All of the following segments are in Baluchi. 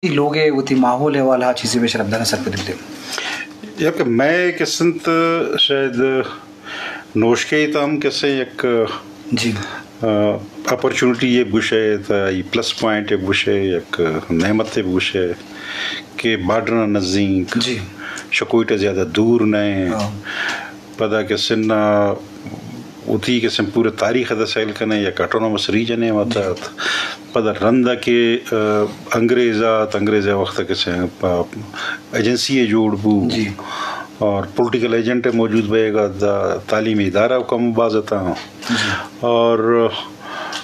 لوگ ءِ وتی ماحول ءِ حوالہ ءَ چیزے بہ شرپ دانا سرپد بدے۔ یک مئے کسنت شاید نوشکے تہ ہم کسے یک جی۔ آ، اپرچونٹی یہ بگوشے، تہ ای پلس پوائنٹ یہ بگوشے، یک نعمت یہ بگوشے کہ بارڈر نزدیک، جی۔ شہ کوئٹہ زیادہ دور نہ۔ ہاں۔ پدا کسن وتی کسن پورے تاریخ ءَ سیل کنے، یک آٹونومس ریجن ءِ مات ات۔ پدا رند کہ، آ، انگریز ات، انگریز ءِ وقت کسے، آ، ایجنسی ءِ جوڑ بو۔ جی۔ اور پولیٹیکل ایجنٹ موجود بئیگا، دا تعلیمی ادارہ کم باز اتاں۔ جی۔ اور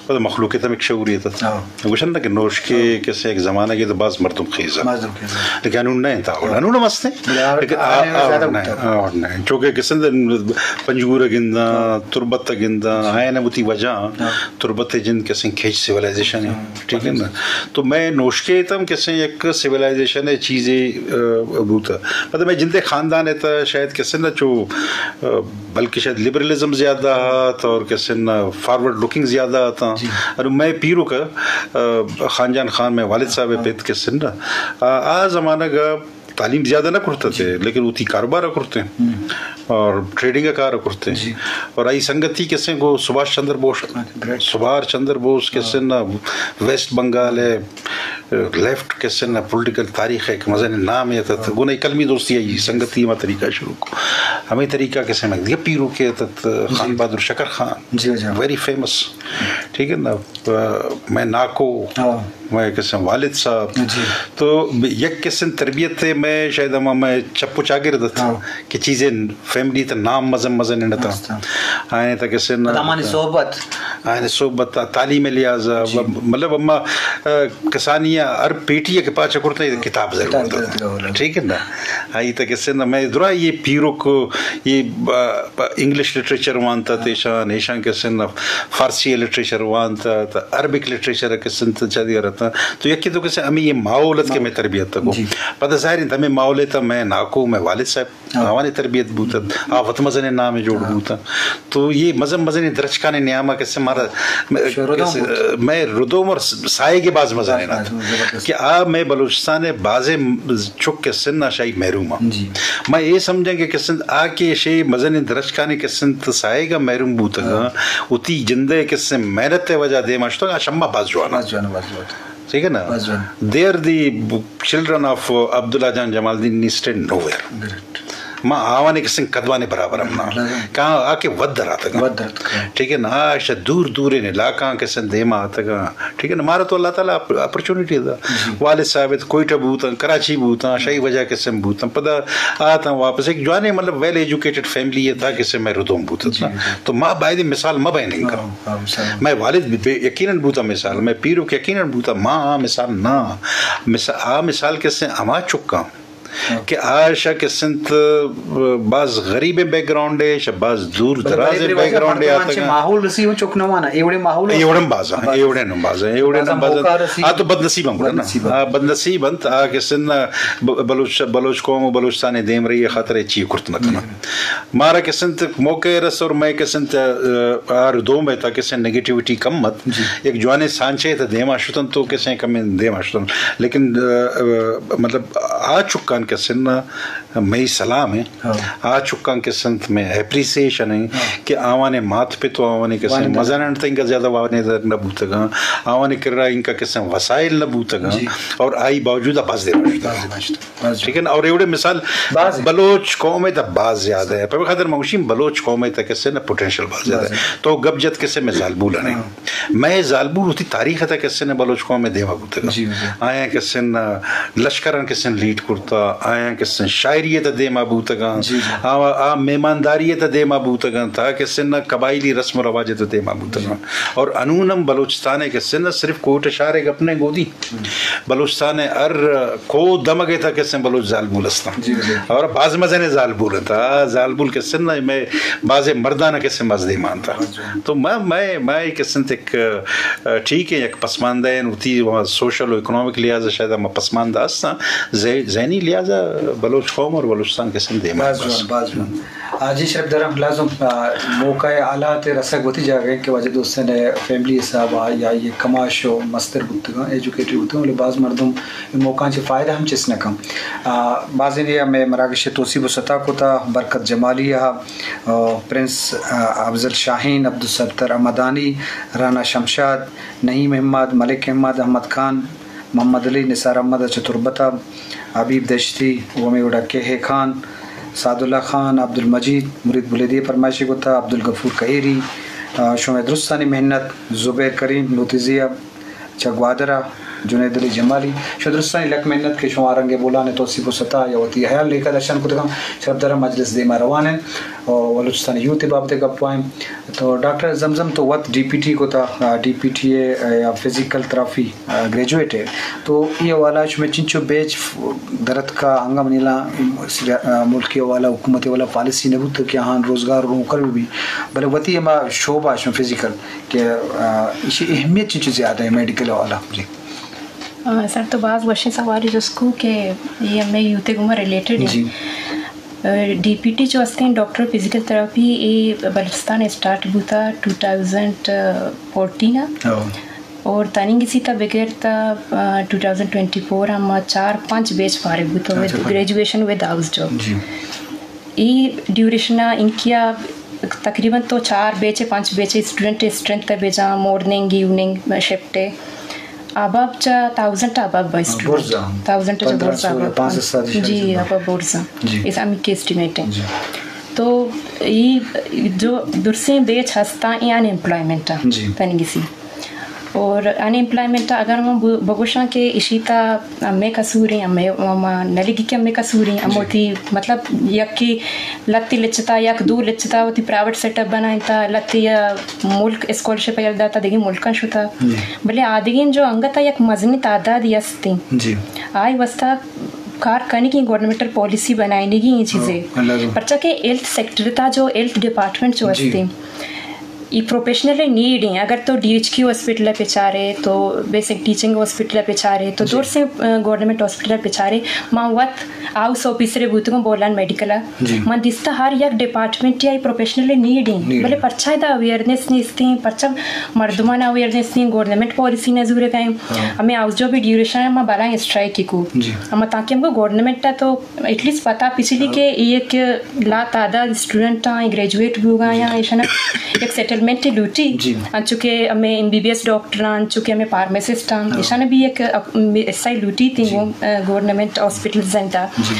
پدا مخلوق تہ ہم یک شعوریت ات۔ ہاں۔ گوشن نہ کہ نوشکے ہاں۔ کسے یک زمانہ کہ تو باز مردم خیز ات۔ مردم خیز ات۔ لیکن انون نہ انت، اور ہاں۔ انون ہم ہستیں۔ بلے آ-، لیکن آ-، آ-، آ-، اور نہ، زیادہ بوتا۔ اور نہ۔ چونکہ کسن پنجگور گندا، ہاں۔ تربت گندا، جی۔ آئین وتی وجہ، ہاں۔ تربت جند کسے کھیچ سیولائزیشن ہے۔ ہاں۔ ٹھیک ہے نا؟ تو مئے نوشکے تہ ہم کسے یک سیولائزیشن ہے چیزے، آ، بوتا۔ مطلب مئے جندے خاندان ہے تہ شاید کسے نہ چو، آ، بلکہ شاید لبرلزم زیادہ ات اور کسے نہ فارورڈ لوکنگ زیادہ اتاں۔ جی۔ اور مئے پیرک، آ، خان جان خان مئے والد صاحب ءِ ہاں۔ پت کسے نہ، آ، آ زمانہ گا تعلیم زیادہ نہ کرتا تھے، جی۔ لیکن وتی کاروبار کرتے۔ ہم۔ اور ٹریڈنگ کا کار کرتے۔ جی۔ اور آئی سنگتی کسے کو سبھاش چندر بوس، اچھا، گریٹ۔ سبھاش چندر بوس ہاں۔ کسے نہ ویسٹ بنگال ہے، لیفٹ کسے نہ پولیٹیکل تاریخ ہے کہ مزن نام ہے تہ ہاں۔ گنے قلمی دوستی آئی جی۔ سنگتی ما طریقہ شروع کو۔ ہمیں طریقہ کسے میں دیگہ پیرک تہ خان جی۔ بہادر شکر خان۔ جی، جی۔ Very famous. ٹھیک ہے نا؟ آ، مئے ناکو، ہاں۔ مئے کسے والد صاحب۔ جی۔ تو یک کسے تربیت ہے، مئے شاید ہما مئے چپ و چاگرد ات ہاں۔ کہ چیزیں فیملی تہ نام مزن مزن نہ اتاں۔ ہاں۔ آئیں تہ کسے نہ پدا ہمانی صحبت۔ آئیں صحبت تہ تعلیم لحاظ، جی۔ مطلب ہما، آ، کسانی ہر پیٹی کہ پاچ کرتا ہے کتاب ضرور کتاب ضرور ات۔ ٹھیک ہے نا؟ آئی تہ کسے نہ مئے درا یہ پیرک، یہ، آ، انگلش لٹریچر وانتا تہ ایشان، ایشان کسے نہ فارسی لٹریچر وانتا تہ عربک لٹریچر کسے نہ چا دیا رہتا۔ تو یکی تو کسے ہمیں یہ ماحول ات کہ مئے تربیت کو۔ جی۔ پدا ظاہر ہے ہمیں ماحول ہے تہ مئے ناکو، مئے والد صاحب، ہاں۔ آوانی تربیت بوتا، آ وت مزن نام جوڑ ہاں۔ بوتا۔ تو یہ مزن مزن درچکانی نیاما کسے مارا، مئے شو ردوم کسے، بوت۔ مئے ردوم اور سائیگ باز مزن باز نہ ات۔ زبردست۔ کہ آ مئے بلوچستان بازیں چک کسے نہ شاہی محروم آ۔ جی۔ مئے یہ سمجھیں کہ کسے آ کہ شے مزن درچکانی کسے تہ سائیگ محروم بوتگا، ہاں۔ وتی جندے کسے محنت وجہ دیما شتگا، شما باز جوانا۔ باز جوانا، باز جوانا۔ ٹھیک ہے نا؟ باز جوانا۔ They are the children of Abdullah Jan Jamaluddin, nested nowhere. Great. ما آوانے کسے قدوانے برابر ہم نا۔ لازم۔ کہاں آ کہ ود در آتگا۔ ود در آتگا۔ ٹھیک ہے نا؟ آ شہ دور دوریں علاقاں کسے دیما آتگا۔ ٹھیک ہے نا؟ مارا تو اللہ تعالیٰ اپ-، اپرچونٹی دا۔ جی۔ والد صاحب ات کوئٹہ بوتاں، کراچی بوتاں، شاہی وجہ کسے بوتاں۔ پدا آتاں واپس ایک جوانے مطلب ویل ایجوکیٹڈ فیملی ہے تھا کسے مئے ردوم بوتاں۔ جی، جی۔ تو ما باید مثال ما بیننگا۔ ہاں، ہاں، مثال۔ مئے والد بے-، یقیناً بوتا مثال، مئے پیرک یقیناً بوتا، ما آ مثال نہ۔ مثا-، آ مثال کسے ہما چکاں۔ کہ آ شہ کسنت باز غریبیں بیک گراؤنڈ ہے، شہ باز دور دراز بیک گراؤنڈ ہے آتگا۔ ماحول رسی ہوں چک نوانا، ایوڑے ماحول اے وڑن بازا، اے وڑن بازا، اے وڑن بازا۔ آ تو بدنصیب ہم گڑا نا۔ بدنصیب ہم۔ آ بدنصیب انت، آ کسن ب-، بلوچ، بلوچ قوم و بلوچستان دیم رہی خاطر چی کرت نہ کنا۔ مارا کسنت موقع رس اور مئے کسنت، آ، آ ردوم ہے تا کسن نیگیٹیوٹی کم مت۔ جی۔ یک جوانیں سانچے تا دیما شتن تو کسیں کمیں دیما شتن۔ لیکن، آ، آ، مطلب، آ چکان کسن مئی سلام ہے۔ ہاں۔ آ چکان کسنت میں اپریسیشن ہے ہاں۔ کہ آوانے مات پہ تو آوانے کسن مزن انت انگا زیادہ وانے در نہ بوتگاں۔ آوانے کرا انکا کسن وسائل نہ بوتگاں۔ جی۔ اور آئی باوجود باز دیما شتن۔ باز دیما شتن۔ ٹھیک ہے نا؟ اور ایوڑے مثال باز ہے۔ بلوچ قوم ہے تا باز زیادہ ہے۔ پر خاطر موشیم بلوچ قوم ہے تا کسے نا پوٹینشل باز زیادہ ہے۔ باز ہے۔ تو گپ جت کسے میں زالبول نہیں۔ ہاں۔ میں زالبول ہوتی تاریخ تا کسے نا بلوچ قوم میں دیما بوتگا۔ جی، جی۔ آیا کسے نا لشکران کسے لیڈ کرتا، آیا کسے شاعری تا دیما بوتگا۔ جی، جی۔ آ، آ مہمانداری تا دیما بوتگا، تا کسے نا قبائلی رسم و رواج تا دیما بوتگا۔ جی۔ اور انونم بلوچستان ہے کسے نا صرف کوٹ شہر ہے اپنے گودی۔ بلوچستان ء ہر کو دمگ ء تہ کسیں بلوچ زالبول استاں۔ جی، جی۔ اور باز مزن زالبول انت۔ آ زالبول کسن نہ، مئے بازیں مردان کسیں مزدی مانتا۔ تو ما، مئے، مئے کسن تک، ٹھیک ہے، یک پسماندہ ہیں، وتی سوشل و اکنامک لحاظ شاید ہم پسماندہ استاں، ذہ-، ذہنی لحاظ لہذا بلوچ قوم اور بلوچستان کسے دیما ہے۔ باز بس۔ جوان، باز جوان۔ آ، جی شرف دارم، لازم، آ، موقع ءِ حالات ءِ رسگ وتی جاگہ ءَ کہ واجہ دوستین ءِ فیملی حساب ءَ یا یہ کماش و مستر بوتگاں، ایجوکیٹڈ بوتگاں، ولی باز مردم اے موقعاں چہ فائدہ ہم چست نہ کن۔ آ، بازینے ہمے مراگش ءِ توسیپ و ستا کتا، برکت جمالی ءَ، آ، پرنس، آ، افضل شاہین، عبدالستر حمدانی، رانا شمشاد، نعیم احمد، ملک احمد، احمد خان، محمد علی، نثار احمد چہ تربت ءَ، حبیب دشتی، و ہمے وڑا کیہے خان، سعداللہ خان، عبدالمجید، مرید بلیدی ءَ پرمائشی کتا، عبدالغفور کہیری، آ، شمئے درستانی محنت، زبیر کریم، نوتیزی ءَ چہ گوادر ءَ، جنید علی جمالی، شمئے درستانی لک محنت کہ شما رنگ بولان ءِ توسیپ و ستا یا وتی حیال لیکہ درشان کتگاں، شرف دارم مجلس دیما روان انت۔ و بلوچستان یوتھ ءِ بابت ءَ گپ وائیں۔ تو ڈاکٹر زمزم تو وت ڈی پی ٹی کتا، آ، ڈی پی ٹی ءِ، آ، یا فزیکل تھراپی، آ، گریجویٹ ہے۔ تو یہ حوالہ شمئے چنچو بیچ درتکا انگا منیلا، آ، ملکی حوالہ، حکومتی حوالہ پالیسی نہ بوت کہ آہان روزگار و نوکر بھی، بلے وتی ہما شعبہ شما فزیکل کہ، آ، ایشی اہمیت چنچو زیادہ ہے میڈیکل حوالہ؟ جی۔ آ، سر تو باز وشیں سوالے جست کو کہ یہ ہمیں یوتھ ءِ گوما ریلیٹڈ ہے۔ جی۔ ڈی پی ٹی جو ہستیں ڈاکٹر فزیکل تھراپی، اے بلوچستان اسٹارٹ بوتا ٹو تھاؤزنڈ فورٹین ءَ۔ او۔ اور تننگسی تا بگر تا، آ، ٹو تھاؤزنڈ ٹوئنٹی فور ءَ ما چار پنچ بیچ فارغ بوتا، اچھا، ود فارغ۔ Graduation with house job. جی۔ ای ڈیوریشن ءَ انکیا تقریباً تو چار بیچ، پنچ بیچ اسٹوڈنٹ اسٹرینتھ ءَ بجا، مورننگ، ایوننگ شفٹ ءَ۔ آباب چا تھاؤزنڈ آباب با اسٹوڈنٹ۔ برزا۔ تھاؤزنڈ چا پندرہ سو برزا یا آباب۔ پانزدہ سو جی، شاید۔ آباب برزا۔ جی۔ اس امی کے اسٹیمیٹ ہے۔ جی۔ تو ای جو درسیں بیچ ہستا، ای ان ایمپلائمنٹ ہے۔ جی۔ تنگی سی۔ اور ان ایمپلائمنٹ اگر من ب-، بگوشاں کہ اشی تا ہمے قصور ہیں، ہمے، ہما نہ لگی کہ ہمے قصور ہیں، ہم جی۔ وتی مطلب یک کہ لتی لچتا، یک دو لچتا، وتی پرائیویٹ سیٹ اپ بنائیں تا، لتی یا ملک اسکالرشپ یل داتا، دیگی ملکاں شتا۔ جی۔ بلے آدگین جو انگتا یک مزنی تعداد یستی۔ جی۔ آئی واسطہ کار کنگی گورنمنٹ پالیسی بنائینگی یہ چیزیں۔ ہاں، اللہ۔ پرچا کہ ہیلتھ سیکٹر تا جو ہیلتھ ڈپارٹمنٹ جو جی۔ ہستی، ای پروفیشنل نیڈ ہیں۔ اگر تو ڈی ایچ کیو ہاسپٹل پہ چارے، تو بیسک ٹیچنگ ہاسپٹل پہ چارے، تو جی۔ دور سے، آ، گورنمنٹ ہاسپٹل پہ چارے، ما وت ہاؤس آفیسر بوتگوں بولان میڈیکل ءَ۔ جی۔ من دیستا ہر یک ڈپارٹمنٹ یا پروفیشنل نیڈ ہیں۔ نیڈ بلے ہیں۔ پرچا دا اویئرنیس نیستیں، پرچا مردمان اویئرنیس نہیں، گورنمنٹ پالیسی نہ زورے گئے۔ ہاں۔ ہمیں ہاؤس جاب ڈیوریشن ما بلائیں اسٹرائک کو۔ جی۔ اما تاکہ ہم کو گورنمنٹ تو ایٹ لیسٹ پتا پچھلی ہاں۔ کہ یہ کہ لا تعداد اسٹوڈنٹ آئیں، گریجویٹ بوگا یا ایشانا یک سیٹلمنٹ لوٹی۔ جی۔ انچو کہ ہمیں M B B S doctor آن، انچو کہ ہمیں فارماسسٹ آن، ہاں۔ ایشانا بھی یک اپ-، ایس آئی لوٹی تھی جی۔ وہ، آ، گورنمنٹ ہاسپٹلز انتا۔ جی۔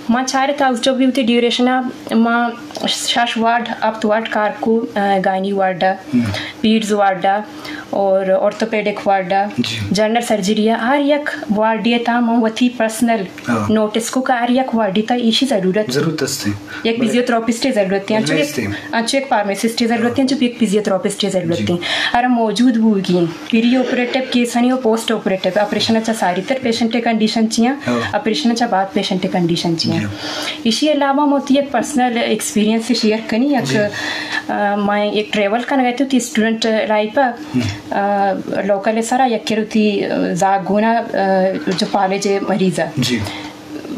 ما چار تا اس جو بھی ہوتی ڈیوریشن ما شش وارڈ، ہپت وارڈ کار کو، آ، گائنی وارڈ، ہم۔ پیڈز وارڈ اور آرتھوپیڈک وارڈ، جی۔ جنرل سرجری، ہر یک وارڈ تا ما وتی پرسنل ہاں۔ نوٹس کو کہ ہر یک وارڈ تا ایشی ضرورت۔ ضرورت است۔ یک بلے۔ فزیوتھراپسٹ ضرورت ہے، انچو ضرورت یک، ہے۔ انچو یک فارماسسٹ ضرورت ہے، انچو یک فزیوتھراپسٹ ضرورت جی۔ ہے۔ ہر موجود بوگی، پری آپریٹو کیس ہنی و پوسٹ آپریٹو، آپریشن چا ساری تر پیشنٹ کنڈیشن چیاں، ہاں۔ آپریشن چا بعد پیشنٹ کنڈیشن چیاں۔ جی۔ ایشی علاوہ موتی یک پرسنل ایکسپیرینس شیئر کنی، یک، جی۔ آ، میں ایک ٹریول کنگا تو تی اسٹوڈنٹ لائف، ہم۔ آ، لوکل سرا یک کروتی، آ، زاگونا، آ، جو پالج مریض ہے۔ جی۔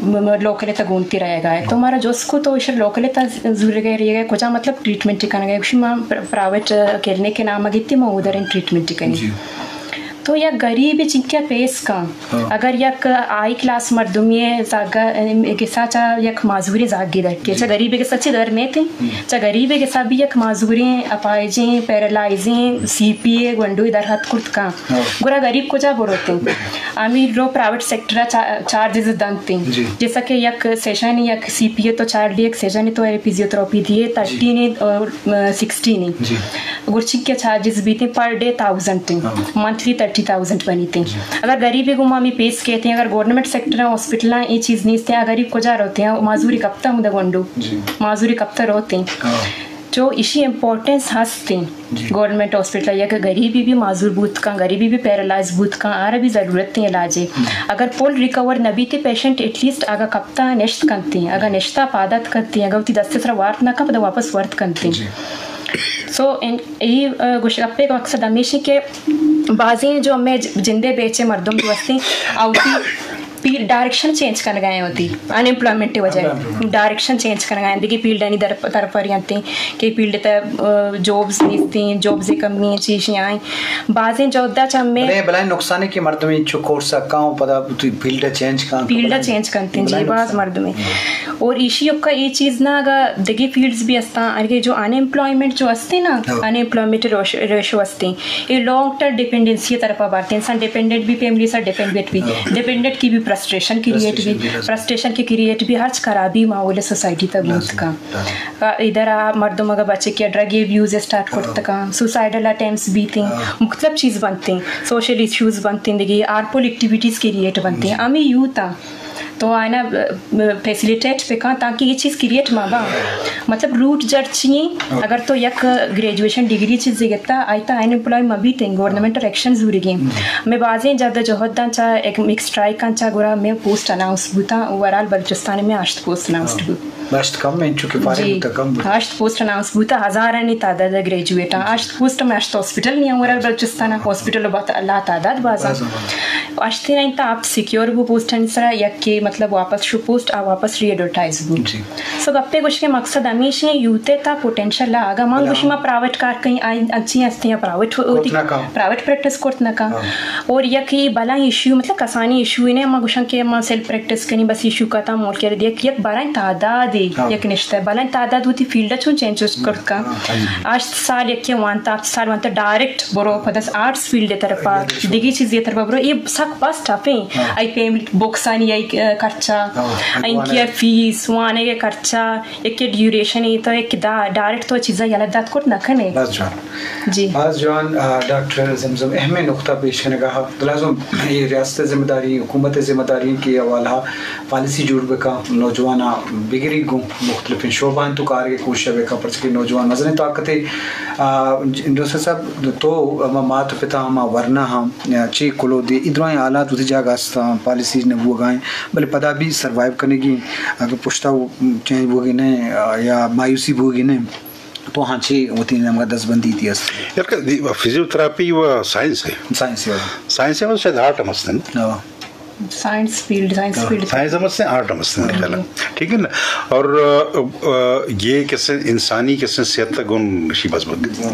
م-، م-، لوکل تا گونتی رہے گا ہے۔ تو ہمارا جوس کو تو ایشر لوکل تا زورے گئے رہے گئے، کجا مطلب ٹریٹمنٹ کنگا ہے؟ کچھ ما پر-، پرائیویٹ کلینک کے نام گیتی، ما ادھر ان ٹریٹمنٹ کنی۔ جی۔ تو یک غریب چنکہ پیس کن، ہاں۔ اگر یک ہائی کلاس مردمی زاگا، گسا چا یک معذوری زاگی در کے، جی۔ چا غریب گسا چی در نیتے، ہم۔ چا غریب گسا بھی یک معذوری اپائجیں، پیرالائزیں، سی پی اے گونڈوی در حد کرت کن۔ ہاں۔ گڑا غریب کجا بروتے؟ آمی رو پرائیویٹ سیکٹر چا-، چارجز دنتے۔ جی۔ جیسا کہ یک سیشن یک سی پی اے تو چار ڈی، یک سیشن تو اے فزیوتھراپی دیے، جی۔ تھرٹی نے اور، آ، سکسٹی نے۔ جی۔ گڑا چنکہ چارجز بیتے پر ڈے تھاؤزنڈ تے، ہاں۔ منتھلی تھرٹی تھاؤزنڈ بنیتے۔ جی۔ اگر غریبی گما ہمیں پیس کہتے ہیں، اگر گورنمنٹ سیکٹر ہاسپٹل ہیں، یہ چیز نہیں ہے، غریب کجا روتے ہیں؟ معذوری کپتا ہوں دا گونڈو۔ جی۔ معذوری کپتا روتے ہیں۔ ہاں۔ جو ایشی امپورٹنس ہستیں۔ جی۔ گورنمنٹ ہاسپٹل یک غریبی بھی معذور بوت کن، غریبی بھی پیرالائز بوت کن، آرا بھی ضرورت ہیں علاجے۔ ہم۔ اگر پول ریکور نہ بیتے پیشنٹ، ایٹ لیسٹ اگا کپتا نشت کنتے، اگا نشتا پادات کنتے، اگا وتی دست سرا وارت نہ کن، پدا واپس ورت کنتے۔ جی۔ سو، ان، ای، آ، گوش گپے کا مقصد ہمیشی کہ بازیں جو ہمیں ج-، جندے بیچے مردم جو ہستیں، آوتی فیلڈ ڈائریکشن چینج کنگا ہیں ہوتی، ان ایمپلائمنٹ وجہ ڈائریکشن چینج کنگا ہیں، دیگہ فیلڈانی در طرف پر انت کہ فیلڈ تہ جابز نیستیں، جابز کمی ہیں، چیز آئیں۔ بازیں جہدا چہ ہمیں بلے بلائیں نقصان ہے کہ مردم انچو کورس کاں پدا فیلڈ چینج کاں، فیلڈ چینج کنتے ہیں جی، باز مردم ہیں۔ اور ایشی کا یہ چیز نہ، اگر دیگہ فیلڈز بھی ہستاں، اگر جو ان ایمپلائمنٹ جو ہستے نا، ان ایمپلائمنٹ ریشو ہستے، یہ لانگ ٹرم ڈیپینڈنسی طرف بارتے، انسان ڈیپینڈنٹ بھی، فیملی سا ڈیپینڈنٹ بھی، ڈیپینڈنٹ کی بھی فرسٹریشن کریٹ بھی، فرسٹریشن کی کریٹ بھی ہرچ خرابی ماحول سوسائٹی تک بوت کا۔ ادھر آ مردم اگر بچے کہ ڈرگ ابیوز اسٹارٹ کرت کا، سوسائیڈل اٹیمپٹس بیتے، مختلف چیز بنتے، سوشل ایشوز بنتے، دیگہ ہارمفل ایکٹیویٹیز کریٹ بنتے، ہمیں یوتھ آ تو آئینا فیسیلیٹیٹ بکاں تاکہ یہ چیز کریٹ مہ باں۔ مطلب روٹ جڑ چی ایں؟ اگر تو یک گریجویشن ڈگری چیزے گتا، آئی تا ان ایمپلائی مہ بیتیں، گورنمنٹ ءَ ایکشن زورگی۔ میں بازیں جد جہد داں چا ایک، ایک اسٹرائک آں چا گڑا میں پوسٹ اناؤنس بوتاں، اوورآل بلوچستان میں ہشت پوسٹ اناؤنسڈ بوت۔ ہشت کم ہیں، چونکہ فارغ جی، بوتا کم بوتا۔ ہشت پوسٹ اناؤنس بوتا، ہزاراں تعداد گریجویٹ آں۔ ہشت پوسٹ میں ہشت ہاسپٹل نہیں، اوورآل بلوچستان ہاسپٹل بہت اللہ تعداد بازا۔ بازا، بازا۔ اشتیں انت آپ سیکیور بو پوسٹانی سرا، یک کہ مطلب واپس شو پوسٹ آ واپس ری ایڈورٹائز بو۔ جی۔ سو گپے گوش کے مقصد ہمیش ہیں، یوتھ تا پوٹینشل آگا۔ ما گوشی ما پرائیویٹ کار کہیں آئی انچی ہستی ہیں، پرائیویٹ ہوتی، پرائیویٹ پریکٹس کرت نہ کن۔ اور یک یہ بلا ایشو، مطلب کسانی ایشو نے، ما گوشن کہ ما سیلف پریکٹس کنی، بس ایشو کا تا مول کے دیکھ یک بلائیں تعداد ہے، یک نشتہ بلائیں تعداد ہوتی فیلڈ چون چینج کرت کن۔ ہشت سال یک کے وانتا، ہشت سال وانتا ڈائریکٹ برو پدس آرٹس فیلڈ طرفا، دگی چیزی طرفا برو، یہ سک بس ٹف ہیں۔ آئی پیمنٹ بکسانی آئی خرچہ، آئی کیئر فیس، وانے کے خرچہ، ایک کے ڈیوریشن ہے تو ایک دا ڈائریکٹ تو چیزا یلا دات کرت نہ کنے۔ بس جوان۔ جی۔ بس جوان، آ، ڈاکٹر زمزم اہم نقطہ پیش کنگا۔ لازم یہ ریاست ذمہ داری، حکومت ذمہ داری کہ حوالہ پالیسی جوڑ بکا، نوجوان بگری گوں مختلف شعبہ تو کار کے کوشش بکا، پرچہ کہ نوجوان مزن طاقت ہے۔ آ، ڈاکٹر صاحب، تو ہما مات پتا، ہما ورنا ہم، چی کلو دے، ادرائیں حالات اسی جاگہ ہستاں، پالیسی نہ بوگائیں، بلے پدا بھی سروائیو کنگی، اگر پشتا وہ چینج بوگی نہیں، آ، یا مایوسی بوگی نہیں، تو ہاں چی وتی نمگا دستبندی تھی است۔ یار کہ دی-، فزیوتراپی و سائنس ہے۔ سائنس ہے۔ سائنس ہے، شاید آرٹ ہم ہستن۔ ہاں۔ Science field, science field. Science ہم ہستن، آرٹ ہم ہستن، خیال ہے۔ ٹھیک ہے نا؟ اور، آ، آ، یہ کسے انسانی کسے صحت تک گون شی بس بس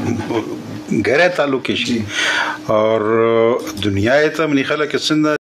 گہرا تعلق ہے شی۔ اور، آ، دنیا ہے تو منی خیال ہے کسے